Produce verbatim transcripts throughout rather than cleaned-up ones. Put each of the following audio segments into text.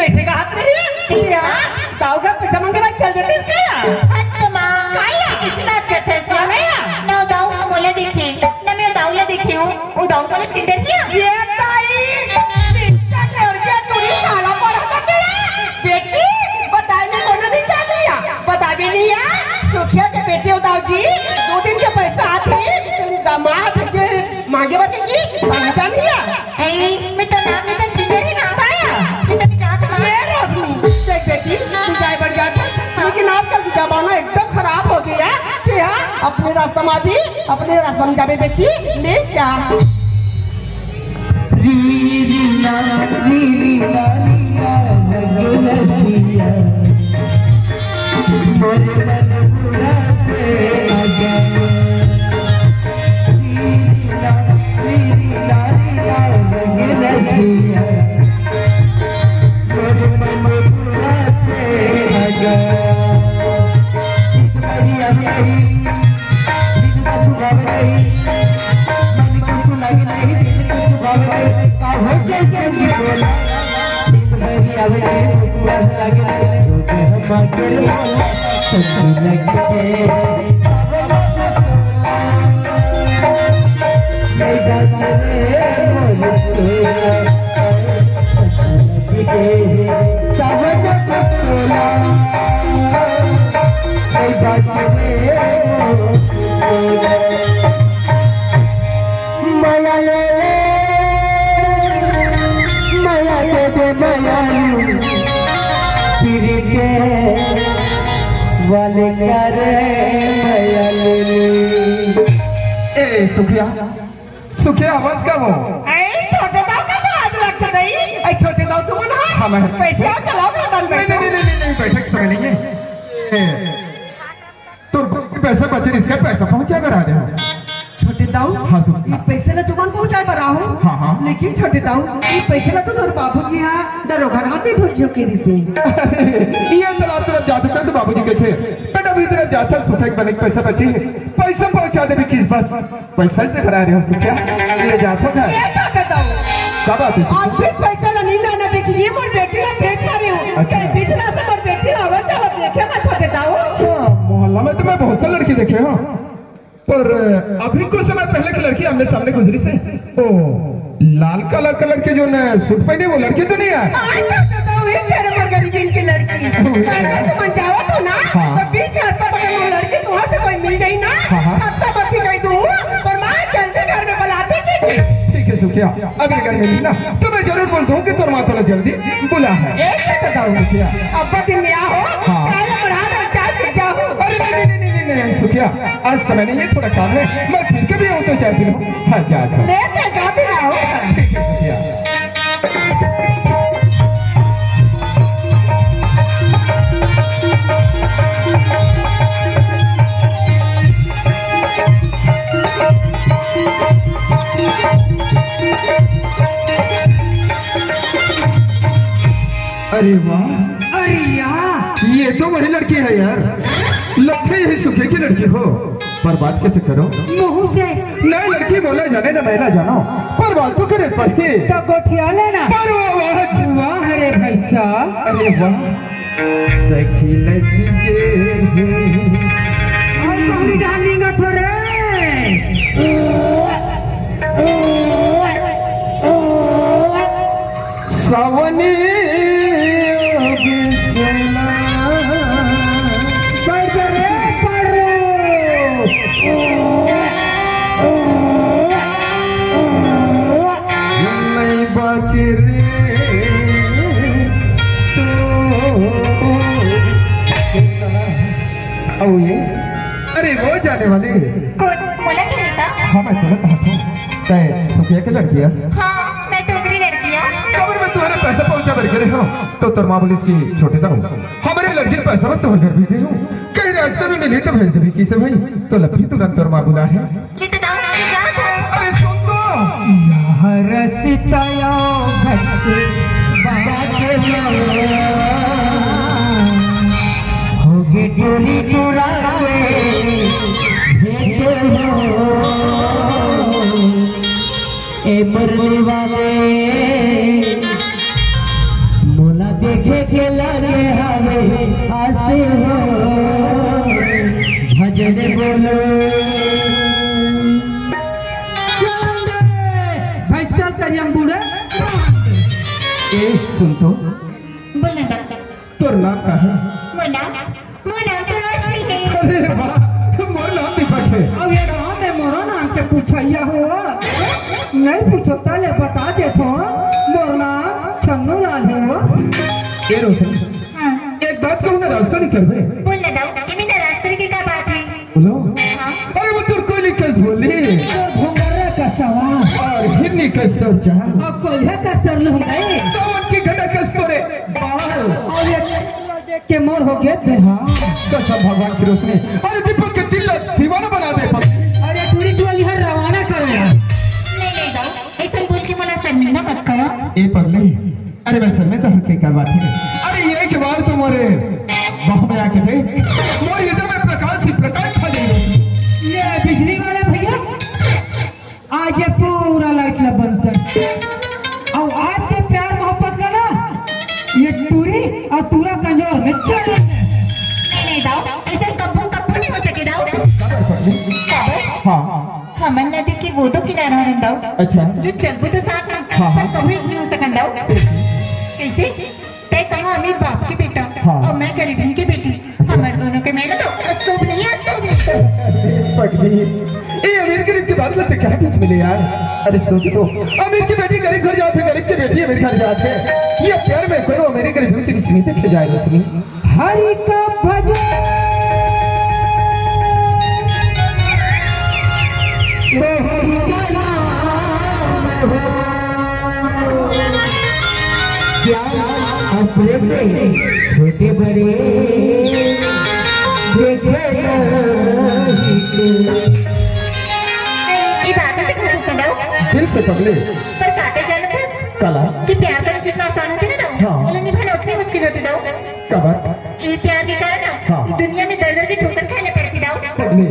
ऐसे कहत रही? हाँ? दाऊ का पैसा मांगे बाद चल देते इसका यार। हट तो माँ। काला? किसी बात करते हैं? काला यार? ना दाऊ का मोला देखे, ना मैं दाऊ ला देखे हूँ। वो दाऊ का छिंदर किया। ये ताई, शिक्षा के और क्या टूरी काला पड़ा था तेरा? बेटी, बताइए कोनो नहीं चाह लिया। बता भी नहीं यार। सुखिया के बेटे उदाव जी, दो दिन के पैसा आते, तेरी दामाद के मांगे बने की, पानी जान लिया। ए, मैं तो नाम नहीं तो चिन्ह ही ना पाया। मैं तो जात मां। ये रोशनी, देख बेटी, तू जाए बढ़ जात है, लेकिन आजकल की जमाना एकदम खराब हो गया। कि हाँ, अपने रास्ता में भी, अपने रास्ता में जाबे बेटी, ले क्या? मया ले ले, मया दे दे मया, पीरी के वाले करे मया ले ले। ए सुखिया, सुखिया आवाज का वो? ए छोटे दाऊ का तो आज लगता नहीं। ए छोटे दाऊ तुमन हा? हाँ, मैं। पैसे आओ, चलाओ ना तन नहीं, बैठो। नहीं, नहीं, नहीं, नहीं, बैठक समय नहीं है। ए, तोर पैसा बचे, इसका पैसा पहुंचा कर आ रहे हो। छोटे दाऊ, हाँ, सुन। ये पैसे ला तुमन पहुंचाए बर आहो। हाँ, हाँ। लेकिन छोटे दाऊ, ये पैसे ला तो तोर बाबूजी हा दरोगा हाथ में भेजियो के रिसे। ये तो रात तरफ जा चुका तो बाबूजी के थे। बेटा भी तरफ जाता सुखा एक बने पैसा बचे। पैसा पहुंचा दे भी किस बस। पैसा से करा रहे हो सुखिया? ये जाता था। ये छोटे दाऊ। क्या बात है सुखिया? आप भी पैसा ला नहीं लाना, देखिए, ये मोर बेटी ला फेंक मारे हो। अच्छा। कहीं बीच रास्ते मोर बेटी ला आवा जावा देखे ना छोटे दाऊ। हाँ, मोहल्ला में तो मैं बहुत सा लड़की देखे हूँ, पर अभी कुछ समय पहले की लड़की आमने सामने गुजरी से, ओ, लाल काला कलर के जो न सूट पहने, वो लड़की तो नहीं है? हाँ, छोटे दाऊ, ये तेरे मोर गरीबीन की लड़की। अगर तुम जावा तो ना, हाँ। तो बीच रास्ता पकड़ वो लड़की तुम्हारे से कोई मिल जाई ना, हाँ, हाँ। तब तो बची गई तू, और माँ जल्दी घर में बुलाते की। ठीक है सुखिया, अभी अगर मिली ना तो मैं जरूर बोल दूँ कि तोर माता ला जल्दी बुला है। एक से बताओ सुखिया। अब दिन में आओ, हाँ। चाय बढ़ा दो, चाय पी जाओ। अरे नहीं, नहीं, नहीं, नहीं, नहीं, सुखिया, आज समय नहीं है, थोड़ा काम है, मैं फिर कभी आऊँ तो चाय पी लूँ। हाँ, जा, जा। लेते जाते ना हो। ठीक है सुखिया। अरे वाह, अरे यार, ये तो वही लड़की है यार, लगथे यही सुखे की लड़की हो। पर बात कैसे करो? मुंह से। नहीं, लड़की बोला जाने ना, मैं ना जानो, पर बात तो करे पड़े। तो गोठिया लेना। पर वो वाह, वाह रे भैया। अरे वाह। सखी लगी ये है। और कहूँ डालेंगे थोड़े। सावनी बिसला। बैठ रे, बैठ रे। नहीं बाँचे रे तो। अउ ये, अरे वो जाने वाली। कौन? मोला के बेटा? हाँ, मैं तोला कहत हूँ। तै सुखिया के लड़की हस? हाँ, मैं तो ओकरी लड़की हूँ। कबर में तुम्हारे पैसा पहुँचा बर गे रहे हो, तो तोर माँ बोलिस कि छोटे दाऊ, हमरे लड़की के पैसा में तोहर घर भेजे हूँ। कहीं रास्ते में मिली तो भेज देबे किसे भाई? तो लफी तुरंत तोर माँ बुला है। ये तो दाऊ नाम जात है। अरे सुन तो। यहाँ रसिता यो घट बाजे हो। होगे टूरी टूरा के भेंट हो। ए मुरली वाले, मोला देख के लगे हवे आस हो, भजन बोलो। भैंसा करियम बूढ़े। ए, सुन तो। बोल ना दाऊ। तोर नाम का है? मोर नाम, मोर नाम तो रोशनी है। अरे वाह, मोर नाम दीपक है। अब ये गाँव में मोरो नाम के पूछइया हो? नहीं पूछो, तले बता देथो। मोर नाम छन्नू लाल है हो। ए रोशनी, हाँ। एक बात कहूँ ना, रास्ता नहीं करबे। बोल ना दाऊ, एमे ना रास्ता के का बात है? बोलो। हाँ। अरे वो तोर कोई नहीं कस बोली। तोर भुंगर्रा का सवाल। और हिरनी कस तोर चाल। अब कोई है कस तोर लुंगाई। तो उनकी घटा कस तोरे बाल। और ये देख के मोर हो गया बेहाल। कसम भगवान की रोशनी। अरे दीपक के दिल ला दीवाना बना दे। अरे पूरी टोली हर रवाना कर यार। नहीं, नहीं दाऊ, ऐसे बोल के मोला शर्मिंदा मत करो। ए पगली, अरे मैं शर्मिंदा होके का बात है? अरे एक बार तो मोरे बाह में आके देख, मोर हृदय में प्रकाश ही प्रकाश छा जाए। ये बिजली वाला भैया, आज ये पूरा लाइट ला बंद कर। और आज के प्यार मोहब्बत ला ना, ये टूरी और टूरा कंजोर में चल। नहीं, नहीं दाऊ, ऐसे कब्बो, कब्बो नहीं हो सके दाऊ। काबर? हाँ। हमन नदी के वो दो किनारा हरन दाऊ। अच्छा। जो चलबो तो साथ में, हाँ, पर हाँ। कभी नहीं हो सकन दाऊ। कैसे? तय कहा अमीर बाप के बेटा हाँ। और मैं गरीबन के बेटी। हमर दोनों के मेल तो अशुभ नहीं, अशुभ नहीं। पगली, ए अमीर गरीब की बात ला तय काहे बीच में ले यार? अरे सोच तो, अमीर की बेटी गरीब घर जात है, गरीब की बेटी अमीर घर जात है। ये प्यार में कोई अमीर गरीब ऊंच नीच नहीं देखे जाए रोशनी। हरि का भजन। तो हरि का नाम हो। प्यार और प्रेम में छोटे बड़े देखे नहीं। ये बात तो दिल से सुनाओ। दिल से पगले। पर काटे जाने थे। कला। कि प्यार करना जितना आसान होता है ना दाऊ, हाँ। उन्हें निभाना उतनी मुश्किल होती दाऊ। काबर? ये प्यार के कारण ना, हाँ। ये दुनिया में दर दर के ठोकर खाने पड़ती दाऊ। पगले,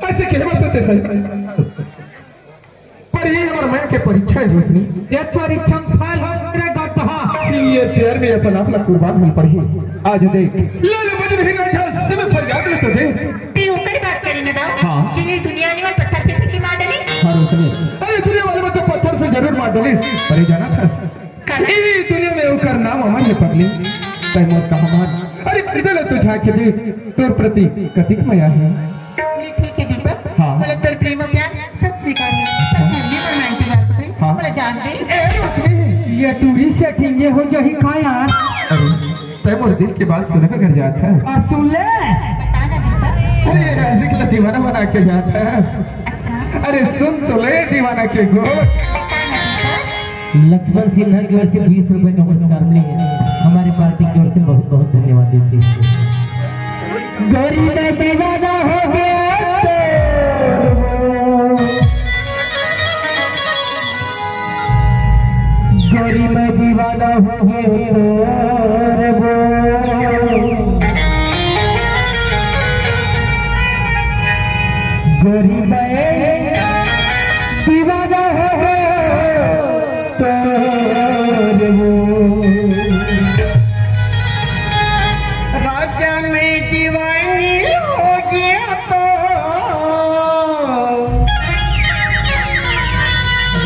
ऐसे कहना तो ते सही। पर ये हमर माया के परीक्षा है रोशनी। ये परीक्षा में फेल हो रे गधा। ये प्यार में अपन आप ला कुर्बान होना पड़ही। आज देख, लाल मजनू ही राजा से मैं फरियाद ले तो दे। ते ओकर बात करी ना दाऊ। हाँ। जिन्हें दुनिया ने पत्थर पे फेंक के मार डाली। हाँ रोशनी, अरे दुनिया वाले में तो पत्थर से जरूर मार डाली, पर ये जाना था, काला। ए दुनिया में ओकर नाम अमर है पगली। तय मोर कहा मान। अरे इधर ले तो झांक के देख, तोर प्रति कतिक मया है। ये ठीक है दीपक। हाँ। बोले तोर प्रेम और प्यार सब स्वीकार है। पर फिर भी मोर माई इंतजार को है। हाँ। बोले जान दे। ए, ये टूरी सेटिंग ये हो जाही का यार? अरे, तय मोर दिल की बात सुन के घर जाता है। आ, सुन ले। बता ना दीपक। अरे, ये राजी के दीवाना बना के जाता है। अच्छा। अरे सुन तो ले दीवाना के गोठ। लक्ष्मण सिन्हा की ओर से बीस रुपए का पुरस्कार मिले हैं। हमारे पार्टी की ओर से बहुत बहुत धन्यवाद देते हैं। गोरी मैं दीवाना हो गया तेरे वो। गोरी मैं दीवाना हो गया तेरे वो। गोरी मैं दीवाना हो गया तेरे वो। राजा मैं दीवानी हो गया तो,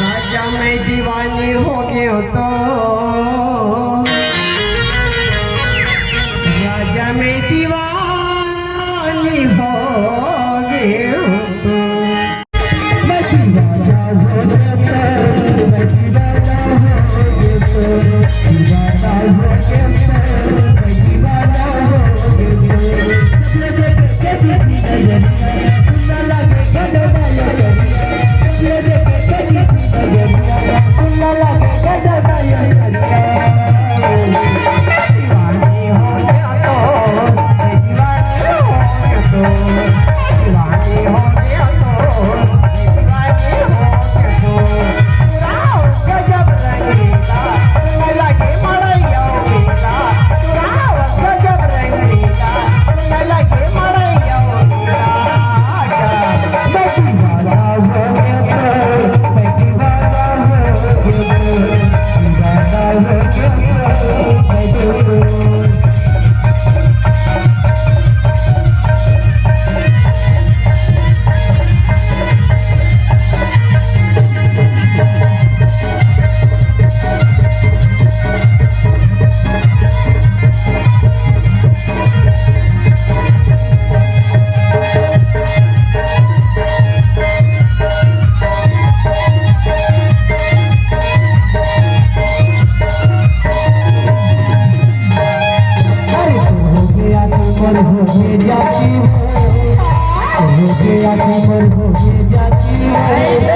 राजा मैं दीवानी हो गया तो, राजा मैं दीवानी हो गया तो। जाती हो, हो गया कमर हो गई जाती हो।